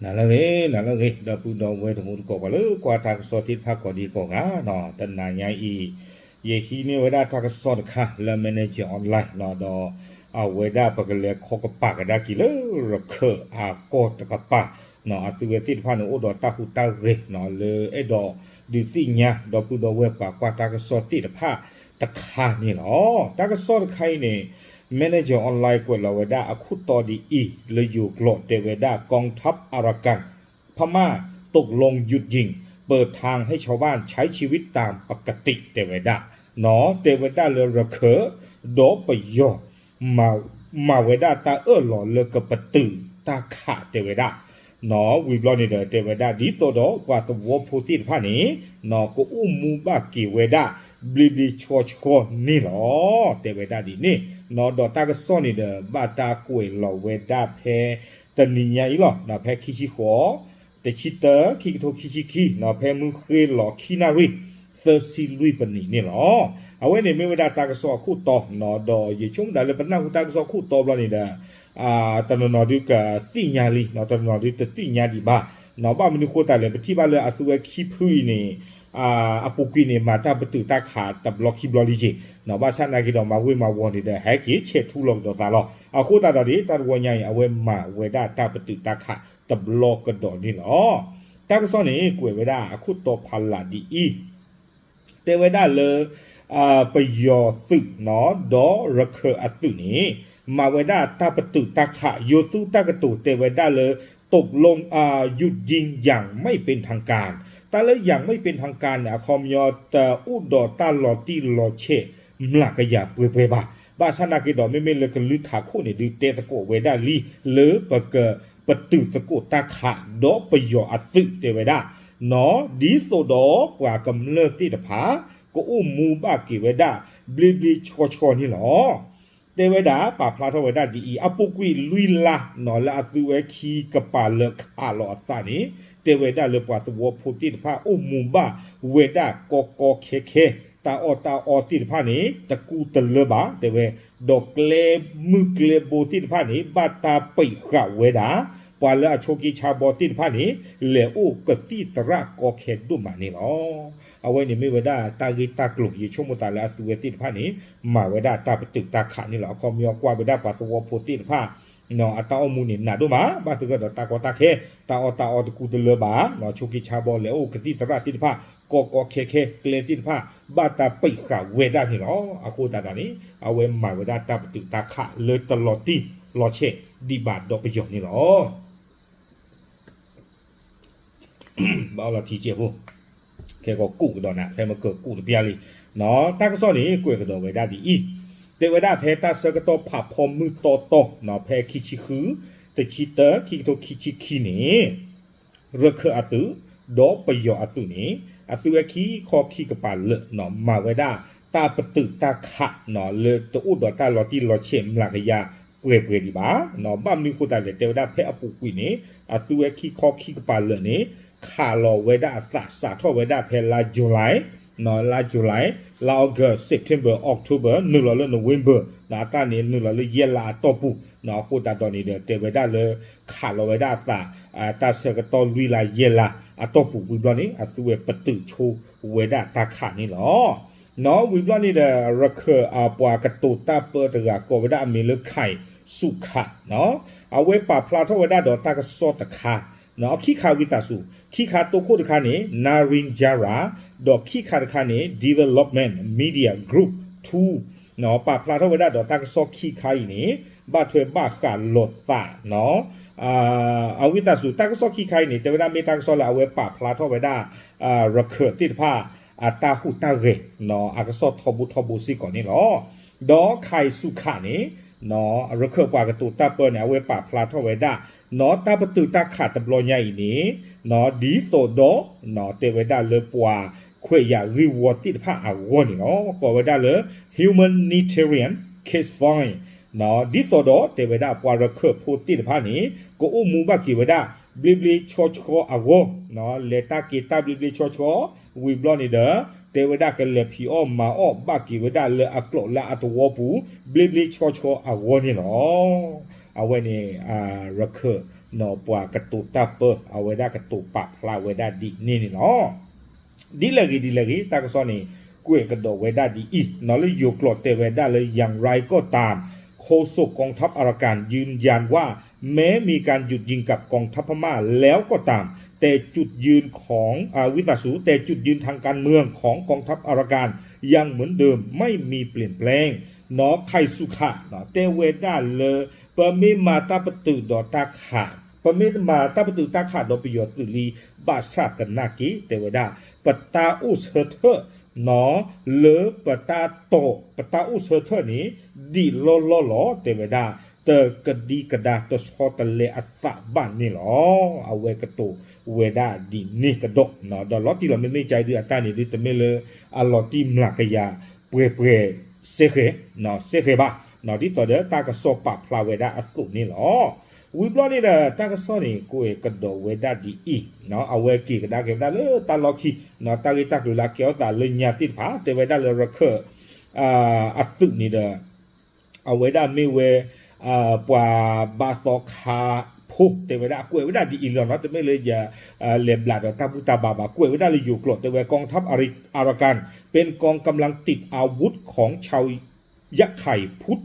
နၤလၢအဂ့ၤ, နၤလၢအဂ့ၤ, ဒီပုၢ်ဒီဝဲၢ်တံၤသကိး ပှၤလၢကွၢ်တၢ်ကစီၣ်သ့ၣ်တဖၣ်ကိးဒံကိးဂၤ, တနၤညါအံၤ ယဟံးန့ၢ်ဝဲဒၣ်တၢ်ကစီၣ်တခါလၢ Manager Online ဒီးအဝဲဒၣ်ပကလဲၤခီကပၤကဒါက့ၤလၢရခၢၣ်အကီၢ်တကပၤ, အသုဝဲသ့ၣ်တဖၣ်န့ၣ် အိၣ်ဒီးတၢ်ဟူးတၢ်ဂဲၤ လၢအဲၣ်ဒိးဒုးသ့ၣ်ညါ ဒီပုၢ်ဒီဝဲၢ်ပှၤကွၢ်တၢ်ကစီၣ်သ့ၣ်တဖၣ်တခါန့ၣ်လီၤ. တၢ်ကစီၣ်တခါအံၤန့ၣ် Manager Online ကွဲးလီၤဝဲဒၣ်အခိၣ်တီဒ်အံၤ လၢယိၤကျိာ်တဲဝဲဒၣ် กองทัพอารากัน พม่าตกลงหยุดยิง เปิดทางให้ชาวบ้านใช้ชีวิตตามปกติ တဲဝဲဒၣ်, တဲဝဲဒၣ်လၢရခၢၣ် ဒီးပယီၤ မၤဝဲဒၣ်တၢ်အၢၣ်လီၤလၢကပတုာ်တၢ်ခးတဲဝဲဒၣ်, ဝံၤဘျီန့ၣ်ဒီး တဲဝဲဒၣ်ဒ်သိးဒီးပှၤသဝီဖိသ့ၣ်တဖၣ်န့ၣ် ကအိၣ်မူဘၣ်က့ၤဝဲဒၣ် ဘျ့ဘျ့ဆှီဆှီန့ၣ်လီၤ. တဲဝဲဒၣ်ဒ်န့ၣ်, ဒီးတၢ်ကစီၣ်န့ၣ်ဒီး ဘၣ်တၢ်ကွဲးလီၤဝဲဒၣ်ဖဲ တနံၤညါအံၤလီၤ, ဖဲခံဆံဃိး တဆံတၢ ခံကထိခံဆံခံ, ဖဲမုၢ်ဃ့ၢ်လီၤခံနၣ်ရံၣ် သၢဆံလွံၢ်ပနံးန့ၣ်လီၤ. အဝဲန့ၣ်မ့ၢ်ဝဲဒၣ်တၢ်ကစီၣ်အခိၣ်တီ, ဒီးယဆိကမိၣ်ဒၣ်လၢပနၢ်ဟူတၢ်ကစီၣ်ခိၣ်တီဘျီန့ၣ်ဒီး တနီၤနီၤဒုးကသ့ၣ်ညါလံ, တနီၤနီၤဒုးတသ့ၣ်ညါဒံးဘၣ်, ဘၣ်မနုၤဃိသတးလဲၣ် ပထံၣ်ဘၣ်လၢအသုဝဲခံဖုအံၤန့ၣ် အပူၤကွံာ်န့ၣ် မၤတၢ်ပတုာ်တၢ်ခးတဘျီခံဘျီလံက့ၤ, ဘၣ်ဆၣ်နာ်က့ၤဒီးမၤဝ့ၤမၤဝီၤန့ၣ်ဒီး ဟဲက့ၤဆဲးထူလီၤကဒီးသးလီၤ. အဃိသတးဒီးန့ၣ် တၢ်တဝီညါအံၤ အဝဲမၤဝဲဒၣ်တၢ်ပတုာ်တၢ်ခးတဘျီကဒီးန့ၣ်လီၤ. တၢ်ကစီၣ်န့ၣ် ကွဲးဝဲဒၣ်အခိၣ်တီဖးလးဒ်အံၤ, တဲဝဲဒၣ်လၢ ပယီၤသုး ဒီးရခၢၣ်အသုးန့ၣ် မၤဝဲဒၣ်တၢ်ပတုာ်တၢ်ခး ယိၤသူတၢ်ကတိၤတဲဝဲဒၣ်လၢ ตกลง หยุดยิงอย่างไม่เป็นทางการ တၢ်လၢ อย่างไม่เป็นทางการ န့ၣ် အခီပညီတအိၣ်ဒီးတၢ်လီၤတံၢ်လီၤဆဲးမျးကယၤပှဲၤပှဲၤဘၣ်. ဘၣ်ဆၣ်နာ်က့ၤဒီး မ့မ့ၢ်လၢကလုၢ်ထးခိၣ်န့ၣ် ဒုးတဲသကိးဝဲဒၣ်လံ လၢပကပတုာ်သကိးတၢ်ခး ဒီးပယီၤအသုးတဲဝဲဒၣ်, ဒ်သိးဒီးပှၤကမျၢၢ်သ့ၣ်တဖၣ် ကအိၣ်မူဘၣ်က့ၤဝဲဒၣ် ဘျ့ဘျ့ဆှီဆှီန့ၣ်လီၤ. တဲဝဲဒၣ် ပာ်ဖျါထီၣ်ဝဲဒၣ်ဒ်အံၤ အပူၤကွံာ်လွံၢ်လါ လၢအသုဝဲခံကပၤလၢခးလီၤအသးန့ၣ် တဲဝဲဒၣ်လၢပှၤသဝီဖိသ့ၣ်တဖၣ် အိၣ်မူဘၣ်ဝဲဒၣ်ကီကီခဲခဲ, တၢ်အီၣ်တၢ်အီသ့ၣ်တဖၣ်န့ၣ် တကူတလၢဘၣ် တဲဝဲ, ဒီးကျဲမုၢ်ကျဲဘိသ့ၣ်တဖၣ်န့ၣ် ဘၣ်တၢ်ပိတ်ဃာ်ဝဲဒၣ်, ပှၤလၢအဆိးက့ဆါဘီသ့ၣ်တဖၣ်န့ၣ် လဲၤအိၣ်ကသံၣ်သရၣ်ကီခဲဒိၣ်မးန့ၣ်လီၤ. အဝဲန့ၣ်မ့ၢ်ဝဲဒၣ်တၢ်ဂ့ၢ်တၢ်ကျိၤ ယဆိကမိၣ်သးလၢအသုဝဲသ့ၣ်တဖၣ်န့ၣ် မၤဝဲဒၣ်တၢ်ပတုာ်တၢ်ခးန့ၣ်လီၤ. အခီပညီကွၢ်ဝဲဒၣ်ပှၤသဝီဖိသ့ၣ်တဖၣ် အတၢ်အိၣ်မူန့ၣ်နးဒိၣ်မး ဘၣ်သဂၢၢ်ဒီးတၢ်ကီတၢ်ခဲ, တၢ်အီၣ်တၢ်အီတကူတလၢဘၣ်, ဆိးက့ဆါဘီလဲၤအိၣ်ကသံၣ်သရၣ်သ့ၣ်တဖၣ် ကီကီခဲခဲ ကျဲသ့ၣ်တဖၣ် ဘၣ်တၢ်ပိတ်ဃာ်ဝဲဒၣ်န့ၣ်လီၤ. အဃိသတးဒီးန့ၣ် အဝဲမၤဝဲဒၣ်တၢ်ပတုာ်တၢ်ခးလၢတလီၤတံၢ်လီၤဆဲးဒံးဘၣ်ဒီးပယီၤန့ၣ်လီၤ. ဘၣ်လီၤထံကဲးဖိ ခဲကီးကူးကဒီးနၤ ဖဲမကၢၢ်ကူးတပျၢ်လံ, တၢ်ကစီၣ်န့ၣ် ကွဲးကဒီးဝဲဒၣ်ဒ်အံၤ, တဲဝဲဒၣ်ဖဲတၢ်ဆၢကတီၢ်ဖးဖီမုၢ်တီတီ ဖဲခံဆံဃု တဆံတၢ ခံကထိခံဆံခံန့ၣ် ရခၢၣ်အသုး ဒီးပယီၤအသုးန့ၣ် အသုဝဲခံခီခံကပၤလၢာ် မၤဝဲဒၣ်တၢ်ပတုာ်တၢ်ခး လၢတအိၣ်ဒီးတၢ်လီၤတံၢ်လီၤဆဲးမျးကယၤပှဲၤပှဲၤဒံးဘၣ်, ဘၣ်မနုၤဃိသတးလဲၣ် တဲဝဲဒၣ်ဖဲအပူၤကွံာ်န့ၣ် အသုဝဲခံခီခံကပၤလၢာ်န့ၣ် ခးလီၤဝဲဒၣ်အသး စးထီၣ်ဝဲဒၣ်ဖဲလါ July, လါ July, လါ August, September, October နုာ်လီၤလၢ November အတၢ်န့ၣ်နုာ်လီၤလၢယဲၢ်လါအတီၢ်ပူၤ, အဃိသတးဒီးန့ၣ်ဒီး တဲဝဲဒၣ်လၢ ခးလီၤဝဲဒၣ်အသး တၢ်ဆၢကတီၢ်လွံၢ်လါယဲၢ်လါအတီၢ်ပူၤဝံၤဘျီန့ၣ် အသုဝဲပတုာ်ဆိဝဲဒၣ်တၢ်ခးန့ၣ်လီၤ. ဝံၤဘျီန့ၣ်ဒီး ရခၢၣ်အပှၤကတိၤတၢ်ပၢတဂၤကိးဝဲဒၣ်အမံၤလၢ ခိုင်သုခ အဝဲပာ်ဖျါထီၣ်ဝဲဒၣ်ဒီးတၢ်ကစီၣ်တခါ, ခံခါဝံသးစူၤ, ခံခါတိခိၣ်တခါန့ၣ် Narendra, ဒီးခံခါတခါန့ၣ် Development Media Group two, ပာ်ဖျါထီၣ်ဝဲဒၣ်ဒီးတၢ်ကစီၣ်ခံခါအံၤန့ၣ် ဘၣ်ထွဲဘၣ်ဃးလိာ်သး အဝံသးစူၤ တၢ်ကစီၣ်ခံခါအံၤန့ၣ် တဲဝဲဒၣ်မ့ၢ်တၢ်ကစီၣ်လၢအဝဲပာ်ဖျါထီၣ်ဝဲဒၣ် ရခၢၣ်သ့ၣ်တဖၣ် အတၢ်ဟူးတၢ်ဂဲၤ အကစီၣ်ထီဘိထီဘိစ့ၢ်ကီးန့ၣ်လီၤ. ဒီး ခိုင်သုခ န့ၣ် ရခၢၣ်ပှၤကတိၤတၢ်ပၢန့ၣ် အဝဲပာ်ဖျါထီၣ်ဝဲဒၣ် တၢ်ပတုာ်တၢ်ခးတဘျီညါအံၤန့ၣ် ဒ်သိးဒီး တဲဝဲဒၣ်လၢပှၤခွဲးယာ်ဂ့ၢ်ဝီသ့ၣ်တဖၣ်အဂီၢ်န့ၣ်လီၤ. ကိးဝဲဒၣ်လၢ Humanitarian Case File ဒ်သိးဒီးတဲဝဲဒၣ်ပှၤရခၢၣ်ဖိသ့ၣ်တဖၣ်န့ၣ် ကအိၣ်မူဘၣ်က့ၤဝဲဒၣ် ဘျ့ဘျ့ဆှီဆှီအဂီၢ်, လဲၤတၢ်က့ၤတၢ်ဘျ့ဘျ့ဆှီဆှီ, ဝံၤဘျီန့ၣ်ဒီး တဲဝဲဒၣ်ကလဲၤဖံးအီၣ်မၤအီၣ်ဘၣ်က့ၤဝဲဒၣ်လၢအကျိးလၢအသဝီပူၤ ဘျ့ဘျ့ဆှီဆှီအဂီၢ်န့ၣ်လီၤ. အဝဲန့ၣ် ရခၢၣ် ပှၤကတိၤတၢ်ပၢ အဝဲဒၣ်ကတိၤပာ်ဖျါဝဲဒၣ်ဒ်န့ၣ်န့ၣ်လီၤ. ဒ်လဲၣ်ဂ့ၤဒ်လဲၣ်ဂ့ၤ တၢ်ကစီၣ်န့ၣ် ကွဲးကဒီးဝဲဒၣ်ဒ်အံၤ လၢယိၤကျိာ်တဲဝဲဒၣ်လၢ อย่างไรก็ตาม โฆษกกองทัพอารากันยืนยันว่า แม้มีการหยุดยิงกับกองทัพพม่าแล้วก็ตาม แต่จุดยืนของ อ่า วิตาสู แต่จุดยืนทางการเมืองของกองทัพอารากันยังเหมือนเดิมไม่มีเปลี่ยนแปลง နီၢ် ไคสุขะ တဲဝဲဒၣ်လၢ ပမ့ၢ်မၤတၢ်ပတုာ်ဒီးတၢ်ခး ပမ့ၢ်မၤတၢ်ပတုာ်တၢ်ခးဒီးပယီၤသုးလံ ဘၣ်ဆၣ်သနာ်က့ တဲဝဲဒၣ် ပတၢ်အိၣ်ဆၢထၢၣ် နီၢ် လၢပတၢ်တိာ် ပတၢ်အိၣ်ဆၢထၢၣ်န့ၣ် ဒံးလီၢ်လီၢ်လီၤ တဲဝဲဒၣ် တကဒံကဒါတဆီတလဲအသးဘၣ်န့ၣ်လီၤ. အဝဲကတိၤဝဲဒၣ်ဒ်န့ၣ်ကဒီး ဒီးလီၤတံၢ်လီၤမ့မ့ၢ်ကဒုအတၢ်န့ၣ်ဒု တမ့ၢ်လၢအလီၤတံၢ်မျးကယၤပှဲၤပှဲၤ စဲဃဲၤ စဲဃဲၤဘၣ် ဒ်သိးဒီးတၢ်ကစီၣ်ပာ်ဖျါဝဲဒၣ်အသိးန့ၣ်လီၤ. ဝံၤဘျီန့ၣ်ဒီး တၢ်ကစီၣ်န့ၣ် ကွဲးကဒီးဝဲဒၣ်ဒ်အံၤ အဝဲက့ၤကဒါက့ၤဝဲဒၣ်လၢတၢ်လီၢ်ခံ တၢ်ဂ့ၢ်တၢ်ကျိၤလၢအကဲထီၣ်သးလၢညါသ့ၣ်တဖၣ် တဲဝဲဒၣ်လၢရခၢၣ် အသုးန့ၣ်ဒီး အဝဲဒၣ်မ့ၢ်ဝဲ ပှၤဘါသီခါဖိ တဲဝဲဒၣ် ကွဲးဝဲဒၣ်ဒ်အံၤလီၤနီၤ တမ့ၢ်လၢယ လဲၤဘျးဒီးတၢ်ဘူၣ်တၢ်ဘါဘၣ် ကွဲးဝဲဒၣ်လၢယိၤကျိာ် တဲဝဲ กองทัพอารากัน เป็นกองกำลังติดอาวุธของชาว ยะไข่พุทธ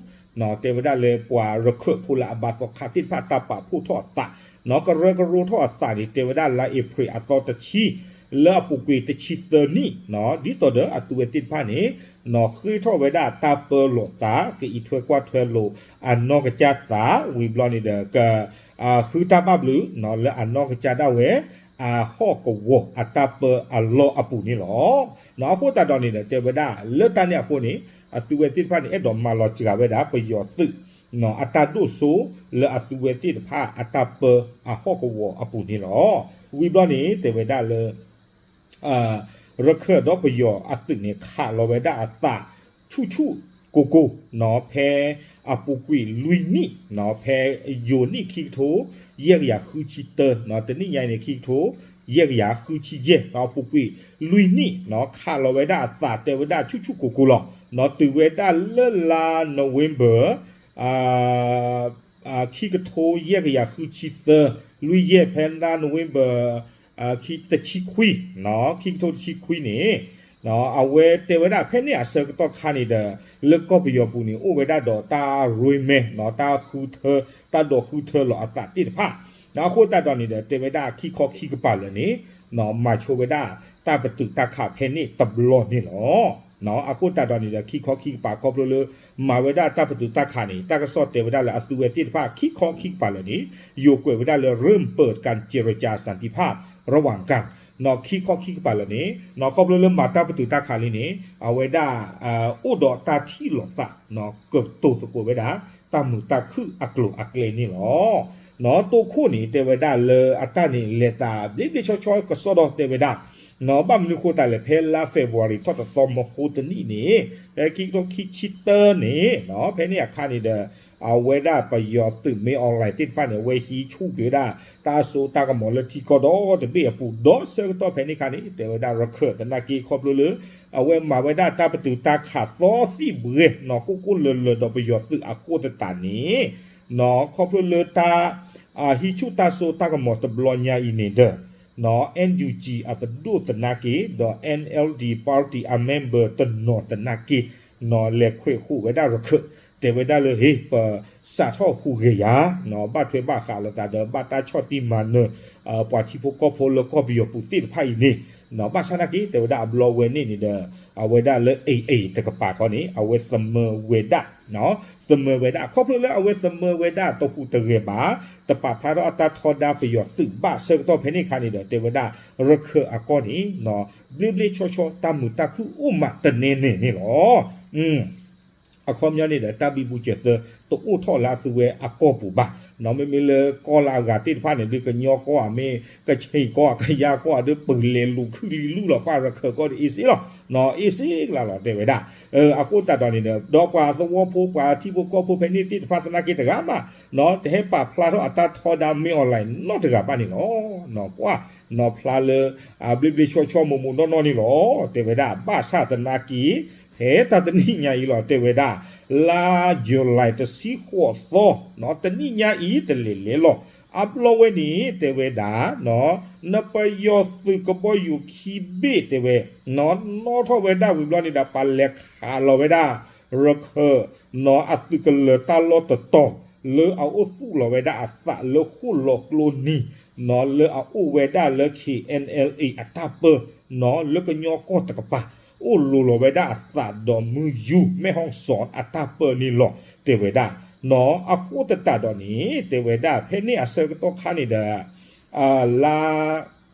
တဲဝဲဒၣ်လၢပှၤရခၢၣ်ဖိလၢအဘါသီခါသ့ၣ်တဖၣ် တၢ်ပာ်ဖှိၣ်ထီၣ်အသး နီၢ် ကရၢကရိထီၣ်အသးန့ၣ် တဲဝဲဒၣ်လါအ့ဖြ့ၣ်အသီတဆံ လၢအပူၤကွံာ်တဆံသၢနံၣ် နီၢ် ဒ်သိးဒီးအသုးဝဲသ့ၣ်တဖၣ်န့ၣ် နီၢ် ဃ့ထီၣ်ဝဲဒၣ်တၢ်ပၢလီၤသး ကအံးထွဲကွၢ်ထွဲလိာ်အနီၢ်ကစၢ်သး ဝံၤဘျီန့ၣ်ဒီး က ဃုတၢ်ဘၣ်ဘျုး နီၢ် လၢအနီၢ်ကစၢ်ဒၣ်ဝဲ အဟီၣ်ကဝီၤအတၢ်ပၢအလီၢ်အပူၤန့ၣ်လီၤ. နီၢ် အဃိသတးဒီးန့ၣ်ဒီး တဲဝဲဒၣ် လၢတၢ်န့ၣ်အဃိန့ၣ် အသုးဝဲသ့ၣ်တဖၣ်န့ၣ် အဲၣ်ဒိးမၤလီၤစှၤဝဲဒၣ် ပယီၤသုး နီၢ် အတၢ်ဒိၣ်စိ လၢအသုးဝဲသ့ၣ်တဖၣ်အတၢ်ပၢအဟီၣ်ကဝီၤအပူၤန့ၣ်လီၤ. ဝံၤဘျီန့ၣ် တဲဝဲဒၣ်လၢ ရခၢၣ်ဒီးပယီၤအသုးန့ၣ် ခးလီၤဝဲဒၣ်အသး ဆူၣ်ဆူၣ်ကိၢ်ကိၢ် နီၢ် ဖဲအပူၤကွံာ်လွံၢ်နံၣ် နီၢ် ဖဲယိၤနံၣ်ခံကထိ ယဲၢ်ကယၤဃုဆံတၢ နီၢ် တနံၣ်ညါအံၤန့ၣ် ခံကထိ ယဲၢ်ကယၤဃုဆံယဲၢ် နီၢ်အပူၤကွံာ်လွံၢ်နံၣ် နီၢ် ခးလီၤဝဲဒၣ်အသး တဲဝဲဒၣ်ဆူၣ်ဆူၣ်ကိၢ်ကိၢ်လီၤ. နီၢ် တုၤဝဲဒၣ်လၢလါ November ခံကထိယဲၢ်ကယၤဃုဆံသၢ လွံၢ်ယဲၢ် ဖဲလါ November တဆံခွံ နီၢ် ခံကထိတဆံခွံန့ၣ် အဝဲတဲဝဲဒၣ်ဖဲန့ၣ်အဆၢကတီၢ်ခါန့ၣ်ဒီး လၢကီၢ်ပယီၤပူၤန့ၣ် အိၣ်ဝဲဒၣ်ဒီးတၢ်ရ့မဲ နီၢ် တၢ်ဃုထၢ တၢ်ဒိးဃုထၢလီၤအသးသ့ၣ်တဖၣ် နီၢ် အဃိသတးဒီးန့ၣ်ဒီး တဲဝဲဒၣ်ခံခီခံကပၤလၢာ်န့ၣ် နီၢ် မၤဆိဝဲဒၣ်တၢ်ပတုာ်တၢ်ခးဖဲန့ၣ်တဘျီန့ၣ်လီၤ. နီၢ် အဃိသတးဒီးန့ၣ်ဒီး ခံခီခံကပၤခီဖျိလၢ မၤဝဲဒၣ်တၢ်ပတုာ်တၢ်ခးန့ၣ် တၢ်ကစီၣ်တဲဝဲဒၣ်လၢအသုးဝဲသ့ၣ်တဖၣ် ခံခီခံကပၤလၢာ်န့ၣ် ယိၤကွဲးဝဲဒၣ်လၢ เริ่มเปิดการเจรจาสันติภาพระหว่างกัน နီၢ် ခံခီခံကပၤလၢာ်န့ၣ် နီၢ် ခီဖျိလၢမၤတၢ်ပတုာ်တၢ်ခးလံန့ၣ် အဝဲဒၣ် အိၣ်ဒီးတၢ်ထံၣ်လိာ်သး နီၢ် ကတိၤသကိးဝဲဒၣ် တၢ်မုာ်တၢ်ခုၣ်အကျိၤအကျဲန့ၣ်လီၤ. နီၢ် တိခိၣ်န့ၣ် တဲဝဲဒၣ်လၢအတၢ်န့ၣ် လဲၤသးဘျ့ဘျ့ဆှီဆှီကစီဒီတဲဝဲဒၣ် နီၢ် ဘၣ်မနုၤဃိသတးလဲၣ် ဖဲလါ February ထီၣ်တသီမဟိတနံၣ်န့ၣ် ဖဲခံကထိခံဆံတၢန့ၣ် နီၢ် ဖဲန့ၣ်အခါန့ၣ်ဒီး အဝဲဒၣ်ပယီၤသုးမ့ၢ် online သ့ၣ်တဖၣ်န့ၣ် အဝဲဟံးဆူၣ်က့ၤဝဲဒၣ် တၢ်စိတၢ်ကမီၤလၢထံကီၢ်ဒီတဘ့ၣ်အပူၤ ဒီးဆၢကတီၢ်ဖဲန့ၣ်အခါန့ၣ် တဲဝဲဒၣ်ရခၢၣ်သနာ်က့ ခီဖျိလၢ အဝဲမၤဝဲဒၣ်တၢ်ပတုာ်တၢ်ခးသီသံၣ်ဘှဲ နီၢ် ကိၢ်ကိၢ်လၢၤလၢၤဒီးပယီၤသုးအဃိသတးန့ၣ် နီၢ် ခီဖျိလၢတၢ် ဟံးဆူၣ်တၢ်စိတၢ်ကမီၤတဘျီညါအံၤန့ၣ်ဒီး နီၢ် NUG အပဒိၣ်သနာ်က့ ဒီး NLD party အ member တနီၤသနာ်က့ နီၢ် လဲၤခွဲးဃိးဝဲဒၣ်ရခၢၣ် တဲဝဲဒၣ်လၢ ဟ့ၣ် ပစးထီၣ်ဟူးဂဲၤယၤ နီၢ် ဘၣ်ထွဲဘၣ်ဃးလိာ်သးဒီး ဘၣ်တၢ်ဆီၣ်တံၢ်မၤနၢၤ ပှၤထံဖိကီၢ်ဖိလၢကီၢ်ပယီၤပူၤသ့ၣ်တဖၣ်အံၤန့ၣ် နီၢ် ဘၣ်ဆၣ်သနာ်က့ တဲဝဲဒၣ်အဘျီဝဲန့ၣ်န့ၣ်ဒီး အဝဲဒၣ်လၢ AA တကပၤဃီန့ၣ် အဝဲသမၢဝဲဒၣ် နီၢ် သမၢဝဲဒၣ် ခီဖျိလၢအဝဲသမၢဝဲဒၣ်တဟူးတဂဲၤဘၣ် တပာ်ဖျါထီၣ်အတၢ်ထီဒါပယီၤသုးဘၣ်ဆၢကတီၢ်ဖဲန့ၣ်အခါန့ၣ်ဒီး တဲဝဲဒၣ်ရခၢၣ်အကီၢ်န့ၣ် နီၢ် ဘျ့ဘျ့ဆှီဆှီတၢ်မုာ်တၢ်ခုၣ်အိၣ်မးတနဲန့ၣ်န့ၣ်လီၤ. အခီပညီန့ၣ်ဒီး တၢ်ဘံဘူစၢၤသၢ တအိၣ်ထီၣ်လၢအသုးဝဲအကီၢ်ပူၤဘၣ် နီၢ် မ့မ့ၢ်လၢကီၢ်လၢအဂၤသ့ၣ်တဖၣ်န့ၣ် ဒုးကညီကီၢ်ဧါ မ့ၢ်ကဆ့ၣ်ကီၢ်ဧါ ကယါကီၢ်ဧါ ဒုးပလဲၤလူၤခုၣ်လံလူလီၤ ပှၤရခၢၣ်ကီၢ်ဒုး အ့စ့လီၤ နီၢ် အ့စ့ကလါလီၤ တဲဝဲဒၣ် အဃိသတးဒီးန့ၣ်ဒီး ဒီးပှၤသဝီဖိ ပှၤထံဖိကီၢ်ဖိဖဲန့ၣ်သ့ၣ်တဖၣ်သနာ်က့တဂၤမး နီၢ် တဟဲပာ်ဖျါထီၣ်အတၢ်ထီဒါမ့ၢ် online နီတဂၤဘၣ်န့ၣ်လီၤ. နီၢ် ကွၢ် နီၢ် ဖျါလၢ အဘျ့ဘျ့ဆှီဆှီမိၢ်မိၢ်နီၢ်နီၢ်န့ၣ်လီၤ တဲဝဲဒၣ် ဘၣ်ဆၣ်သနာ်က့ ဖဲတၢ်တနံၣ်ညါအံၤလီၤ တဲဝဲဒၣ် လါ July တဆံဃိးသီ နီၢ် တနံၣ်ညါအံၤတလဲၤလဲၤလီၤ အဘျီဝဲန့ၣ်တဲဝဲဒၣ် နပယီၤသုးကဘီယူၤခံဘ့ၣ်တဲဝဲ နီၣ်ထီၣ်ဝဲဒၣ်ဝံၤဘျီန့ၣ်ဒီး ပှၤလဲၤခးလီၤဝဲဒၣ် ရခၢၣ် နီၣ်အသုးကလၢၤတၢ်လီၢ်တတီၤ လၢအအိၣ်သူၣ်လီၤဝဲဒၣ်အသးလၢဃိၣ်လီၤကျိနံၤ နီၣ်လၢအအိၣ်ဝဲဒၣ်လၢ ခ့ၣ်အဲၣ်အဲၣ်လ်အ့ အတၢ်ပၢ နီၣ်လၢကညီကီၢ်တကပၤ အိၣ်လိၤလီၤဝဲဒၣ်အသးဒီးမုၢ်ယူၤ မဲၣ်ဟီၣ်စီၣ်အတၢ်ပၢန့ၣ်လီၤ တဲဝဲဒၣ် နီၣ်အဃိသတးဒီးန့ၣ် တဲဝဲဒၣ် ဖဲန့ၣ်အဆၢကတီၢ်ခါန့ၣ်ဒီး လါ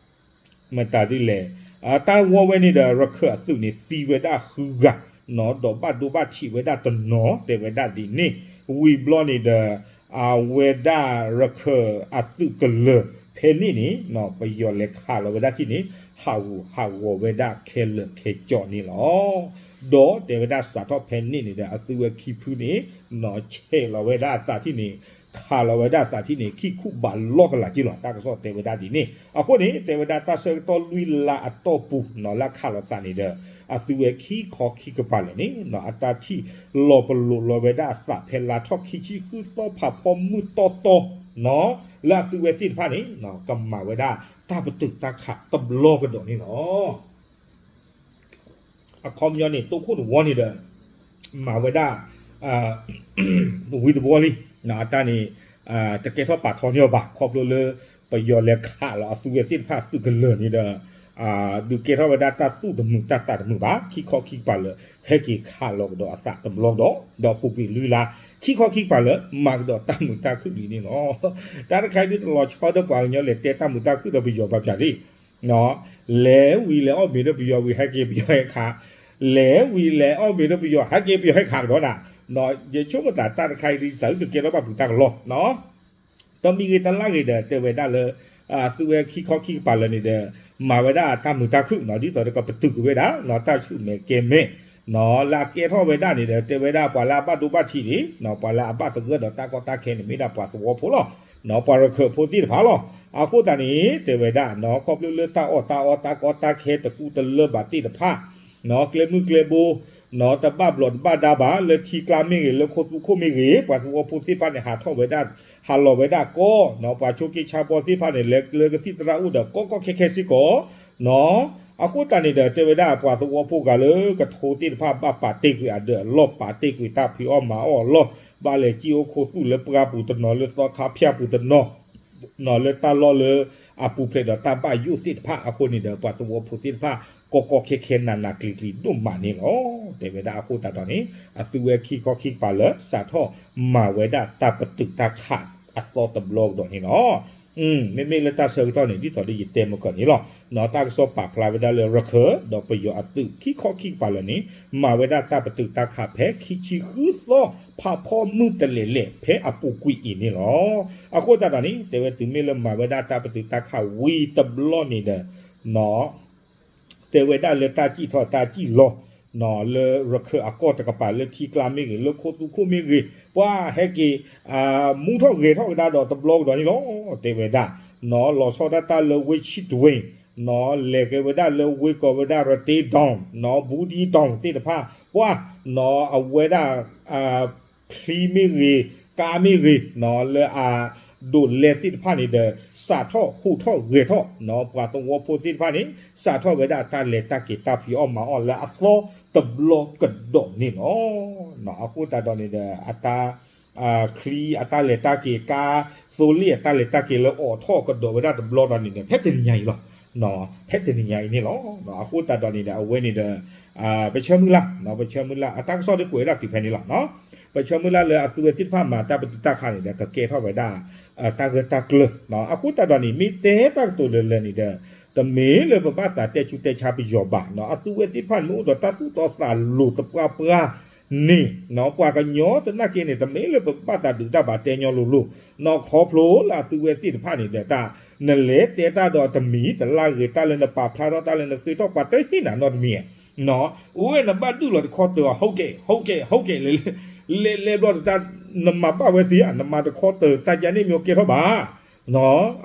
မတၤဒ်လဲၣ် တၢ်ဝီဝဲန့ၣ်ဒီး ရခၢၣ်အသုးန့ၣ် သံဝဲဒၣ်ဃုဂၤ နီၣ် ဒီးဘၣ်ဒိဘၣ်ထံးဝဲဒၣ်တနီၤ တဲဝဲဒၣ်ဒ်န့ၣ် ဝံၤဘျီန့ၣ်ဒီး အဝဲဒၣ်ရခၢၣ်အသုးကလၢၤ ဖဲန့ၣ်န့ၣ် ပယီၤလဲၤခးလီၤဝဲဒၣ်ထံၣ်န့ၣ် ဟးဂူာ်ဟးဂီၤဝဲဒၣ်ခဲလၢာ်ခဲဆ့န့ၣ်လီၤ. ဒီးတဲဝဲဒၣ်စးထီၣ်ဖဲန့ၣ်န့ၣ်ဒီး အသုဝဲခံဖုန့ၣ် နီၣ်ဆဲးလီၤဝဲဒၣ်အသးထံၣ်န့ၣ် ခးလီၤဝဲဒၣ်အသးထံၣ်န့ၣ် ခံခူၣ်ဘးလီၢ်ကလာ်က့လီၤ တၢ်ကစီၣ်တဲဝဲဒၣ်ဒ်န့ၣ် အဃိန့ၣ် တဲဝဲဒၣ်တၢ်ဆၢကတီၢ်လွံၢ်လါအတီၢ်ပူၤ နီၣ်လၢခးလီၤသးန့ၣ်ဒီး အသုဝဲခံခီခံကပၤလၢာ်န့ၣ် နီၣ်အတၢ်ထံၣ်လီၤပလိာ်လီၤဝဲဒၣ်အသးဖဲလါထီၣ်ခံဆံဃုသီဖးဖီမုၢ်တီတီ နီၣ်လၢအသုဝဲသ့ၣ်တဖၣ်န့ၣ် ကမၤဝဲဒၣ်တၢ်ပတုာ်တၢ်ခးတဘျီကဒီးန့ၣ်လီၤ. အခီပညီန့ၣ် တိခိၣ်တဝီန့ၣ်ဒီး မၤဝဲဒၣ် ဝံၤတဘျီလံ အတၢ်န့ၣ် တကဲထီၣ်ပာ်ထီန့ၢ်အီၤဘၣ် ခီဖျိလၢ ပယီၤလဲၤခးလီၤအသုဝဲသ့ၣ်တဖၣ်သုးကလၢၤန့ၣ်ဒီး ဒုးကဲထီၣ်ဝဲဒၣ်တၢ်သူၣ်တမုာ်တၢ်သးတမုာ်ဘၣ် ခံခီခံကပၤလၢာ် ဟဲက့ၤခးလီၤကဒီးအသးတဘျီကဒီး ဒီးပူၤကွံာ်လွံၢ်လါ ခံခီခံကပၤလၢာ် မၤကဒီးတၢ်မုာ်တၢ်ခုၣ်ဒ်န့ၣ်လီၤ. တၢ်တခါအံၤဒ်တလီၤဆီဒီးပှၤကညီလဲၤတဲတၢ်မုာ်တၢ်ခုၣ်ဒီးပယီၤဘၣ်ဖၠးလံ လဲၤဝံၤလဲၤအီၣ်မ့ၤဒီးပယီၤဝံၤ ဟဲက့ၤပယီၤဟဲခး, လဲၤဝံၤလဲၤအီၣ်မ့ၤဒီးပယီၤ ဟဲက့ၤပယီၤဟဲခးကဒီးနၤ, ယဆိကမိၣ်သးတၢ်တခါအံၤဒ်သိးကကဲထီၣ်ဘၣ်ပှၤတၢ်ကလီ တမံၤဂ့ၤတလါဂ့ၤဒီး တဲဝဲဒၣ်လၢ သုဝဲခံခီခံကပၤလၢာ်န့ၣ်ဒီး မၤဝဲဒၣ်တၢ်မုာ်တၢ်ခုၣ်နီၤ ဒ်သိးဒီးကပတုာ်ကွံာ်ဝဲဒၣ်နီၤ တၢ်ဆူၣ်မဲာ်ကဲမဲာ်နီၤ လၢအကဲထီၣ်ဝဲဒၣ်န့ၣ်ဒီး တဲဝဲဒၣ်ပှၤလၢအဘၣ်ဒိဘၣ်ထံးန့ၣ်နီၤ ပှၤလၢအဘၣ်သဂၢၢ်ဒီးတၢ်ကီတၢ်ခဲန့ၣ် မ့ၢ်ဒၣ်ပှၤသဝီဖိလီၤ. ပှၤရခၢၣ်ဖိသ့ၣ်တဖၣ်လီၤ. အဃိသတးန့ၣ် တဲဝဲဒၣ်နီၤ ခီဖျိလၢတၢ်အီၣ်တၢ်အီတၢ်ကီတၢ်ခဲတကူတလၢဘၣ်သ့ၣ်တဖၣ်နီၤ ကျဲမုၢ်ကျဲဘိ နီၤ တဘၣ်ဘျီးတဘၣ်ဒါဘၣ် လၢထံကျါမ့ၢ်ဂ့ၤ လၢခိသူခိၣ်မ့ၢ်ဂ့ၤ ပှၤသဝီဖိသ့ၣ်တဖၣ်န့ၣ် ဟးထီၣ်ဝဲဒၣ် ဟးလီၤဝဲဒၣ်ကီနီၤ ပှၤဆိးက့ဆါဘီသ့ၣ်တဖၣ်န့ၣ် လဲၤလၢကသံၣ်သရၣ်အိၣ်ဒီးကီကီခဲခဲစ့ၢ်ကီးနီၤ အဃိသတးန့ၣ်ဒီး တဲဝဲဒၣ်ပှၤသဝီဖိဂၤလၢကထိသ့ၣ်တဖၣ် ဘၣ်ပာ်တ့ၢ်ကွံာ်အဒၢးအလီၢ် ပာ်တ့ၢ်ကွံာ်တၢ်ဖံးအီၣ်မၤအီၣ်အလီၢ် ဘၣ်လဲၤစံၣ်အိၣ်ခိသူၣ်လၢပှၢ်ပူၤတနီၤ လၢသီခါဖၠၣ်ပူၤတနီၤ နီၤ လၢတၢ်လီၢ်လၢအပူၤဖျဲးဒီးတၢ်ဘၣ်ယိၣ်သ့ၣ်တဖၣ်အဃိန့ၣ်ဒီး ပှၤသဝီဖိသ့ၣ်တဖၣ် ကီကီခဲခဲနးနးကျံၤကျံၤဒိၣ်မးန့ၣ်လီၤ. တဲဝဲဒၣ်အဃိသတးဒီးန့ၣ် အသုဝဲခံခီခံကပၤလၢာ် စးထီၣ်မၤဝဲဒၣ်တၢ်ပတုာ်တၢ်ခးအသီတဘျီကဒီးန့ၣ်လီၤ. မ့မ့ၢ်လၢတၢ်ဆၢကတီၢ်န့ၣ် ဒ်သိးဒီးယတဲမုၢ်ကီၢ်န့ၣ်လီၤ. နီၤ တၢ်ကစီၣ်ပာ်ဖျါဝဲဒၣ်လၢရခၢၣ် ဒီးပယီၤအသုးခံခီခံကပၤလၢာ်န့ၣ် မၤဝဲဒၣ်တၢ်ပတုာ်တၢ်ခးဖဲခံဆံဃုသီ ဖးဖီမုၢ်တလဲၤလဲၤ ဖဲအပူၤကွံာ်အံၤန့ၣ်လီၤ. အဃိသတးဒီးန့ၣ် တဲဝဲတုၤမ့ၢ်လၢမၤဝဲဒၣ်တၢ်ပတုာ်တၢ်ခးဝံၤတဘျီန့ၣ်ဒီး နီၤ တဲဝဲဒၣ်လၢတၢ်စံၣ်ထီၣ်တၢ်စံၣ်လီၤ နီၤ လၢရခၢၣ်အကီၢ်တကပၤလၢထံကျါမ့ၢ်ဂ့ၤ လၢခိသူခိၣ်မ့ၢ်ဂ့ၤ ပှၤဟဲက့ၤ မူထီၣ်ဂဲၤထီၣ်ကဒါဒီးတဘျီကဒီးန့ၣ်လီၤ. တဲဝဲဒၣ် နီၤ လီၤဆီဒၣ်တၢ်လၢဝ့ၢ်ဆံၣ်တွ့ နီၤ လဲၤက့ၤဝဲဒၣ်လၢဝ့ၢ်ကိးဝဲဒၣ် ရတ့ဒီၣ် နီၤ ဘူးဒံဒီၣ်သ့ၣ်တဖၣ် ပှၤ နီၤ အဝဲဒၣ် ချံမ့ၢ်ဂ့ၤ ကါမ့ၢ်ဂ့ၤ နီၤ လၢအဒိးလဲသ့ၣ်တဖၣ်န့ၣ်ဒီး စးထီၣ်ဟူးထီၣ်ဂဲၤထီၣ် နီၤ ပှၤသဝီဖိသ့ၣ်တဖၣ်န့ၣ် စးထီၣ်ဝဲဒၣ်တၢ်လဲၤတၢ်က့ၤတၢ်ဖံးအီၣ်မၤအီၣ်လၢအသီတဘျီကဒီးန့ၣ်လီၤ. နီၤ အဃိသတးဒီးန့ၣ်ဒီး အတၢ် ချံအတၢ်လဲၤတၢ်က့ၤ ကါသိလ့ၣ်အတၢ်လဲၤတၢ်က့ၤလၢအိးထီၣ်ကဒီးဝဲဒၣ်တဘျီဒီးန့ၣ်ဒီး ဖဲတနံၤညါအံၤလီၤ. ဖဲတနံၤညါအံၤန့ၣ်လီၤ. အဃိသတးဒီးန့ၣ်ဒီး အဝဲန့ၣ်ဒီး ပဆၢမုၢ်လၢ် ပဆၢမုၢ်လၢ် အတၢ်ကစီၣ်ဒ်ကွဲးဒၣ်တုၤဖဲန့ၣ်လီၤ. ပဆၢမုၢ်လၢ်လၢအသုဝဲသ့ၣ်တဖၣ်မၤတၢ်ပတုာ်တၢ်ခးန့ၣ်ဒီး ကကဲထီၣ်ဝဲဒၣ် တၢ်ဂၢၢ်တၢ်ကျၢၤ အဃိသတးဒီးန့ၣ် မ့ၢ်တဲတၢ်ကတိၤလၢလၢန့ၣ်ဒီး တမ့ၢ်လၢပဘၣ်သးတဲဆူးတဲဆါပယီၤဘၣ် အသုဝဲသ့ၣ်တဖၣ်မ့ၢ်အိၣ်ဒီးတၢ်သူၣ်တီသးလိၤတပှၢ်ပှၢ်န့ၣ် ပှၤကညီတနာ်က့န့ၣ် တမ့ၢ်လၢပဘၣ်သးဒုးတၢ်ဘၣ်တဲညီလိၤလိၤ နီၢ်ခီဖျိလၢအသုဝဲသ့ၣ်တဖၣ်န့ၣ်ဒီး တၢ် နလဲၤတဲတၢ်ဒီးတမံၤတလၢ်ဂ့ၤ တၢ်လၢနပာ်ဖျါထီၣ် တၢ်လၢနဃ့ထီၣ်ပှၤတဟ့ၣ်နၤနီတမံၤ အိၣ်ဝဲနဘၣ်ဒုးလီၤတခီတၢၤအီၤ ဟုတ်ကဲ့ ဟုတ်ကဲ့ ဟုတ်ကဲ့ လဲၤလဲၤဘျီတၢ် နမၤဘၣ်ဝဲသ့ဧါ နမၤတခီတၢၤ တၢ်ယါန့ၣ်မ့ၢ်ကဲထီၣ်ဘၣ်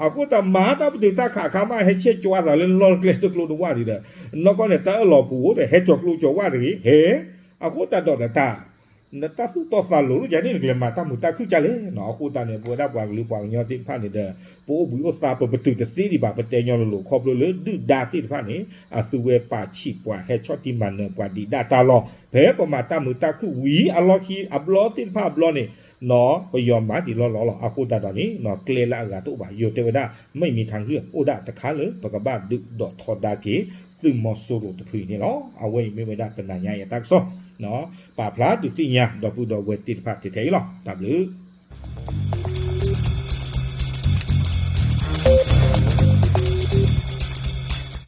အဃိသတးမၤတၢ်ပတုာ်တၢ်ခးအခါမးဟဲဆဲးကွၢ်သးလၢလီၢ်တကျဲတကျိၤတဝၢ်ဒံးဒီး နီၢ်ကီၢ်န့ၣ် တၢ်အၢၣ်လီၤပူၤအိၣ်ဒီး ဟဲကၠီၤကျိကၠီၤဝၢ်တဂ့ၤ ဟဲ အဃိသတးဒီးတၢ် နတၢ်သူၣ်တီသးလိၤလၢယၤန့ၣ် နကလဲၤမၤတၢ်မုာ်တၢ်ခုၣ်ကလဲၣ်နီၤ. အဃိသတးန့ၣ် ပဝဲဒၣ်ပှၤကလုာ်ပှၤကညီသ့ၣ်တဖၣ်န့ၣ်ဒီး ပအိၣ်ဘှံးအိၣ်သါ ပပတုာ်တသ့ဒံးဘၣ် ပတဲညီလိၤလိၤ ခီဖျိလၢဒုၣ်ဒါသ့ၣ်တဖၣ်န့ၣ် အသုဝဲပာ်ဆံးပှၤ ဟဲဆီၣ်တံၢ်မၤနၢၤပှၤဒံးဒၣ်တၢ်လီၢ် ဖဲပမၤတၢ်မုာ်တၢ်ခုၣ်ဝံၤအလီၢ်ခံအဘျီသ့ၣ်တဖၣ်အဘျီန့ၣ်နီၤ ပယီၤမၤဒံးလီၢ်လီၢ်လီၤ. အဃိသတးဒီးန့ၣ်နီၤ ကျဲလၢအဂၤတအိၣ်ဘၣ် ယိၤတဲဝဲဒၣ် မ့ၢ်မံၤထါဂုၢ် အိၣ်ဒၣ်တခါလၢ ပကဘၣ်ဒုးဒီးထီဒါက့ၤ သုးမီၤစိရိၤတဖုအံၤန့ၣ်လီၤ. အဝဲအံၤမ့ၢ်ဝဲဒၣ်ပနၤညါအံၤအတၢ်ကစီၣ် ပာ်ဖျါဒုးသ့ၣ်ညါ ဒီပုၢ်ဒီဝဲၢ်သ့ၣ်တဖၣ်ထဲထဲအံၤလီၤ. တၢ်ဘျုး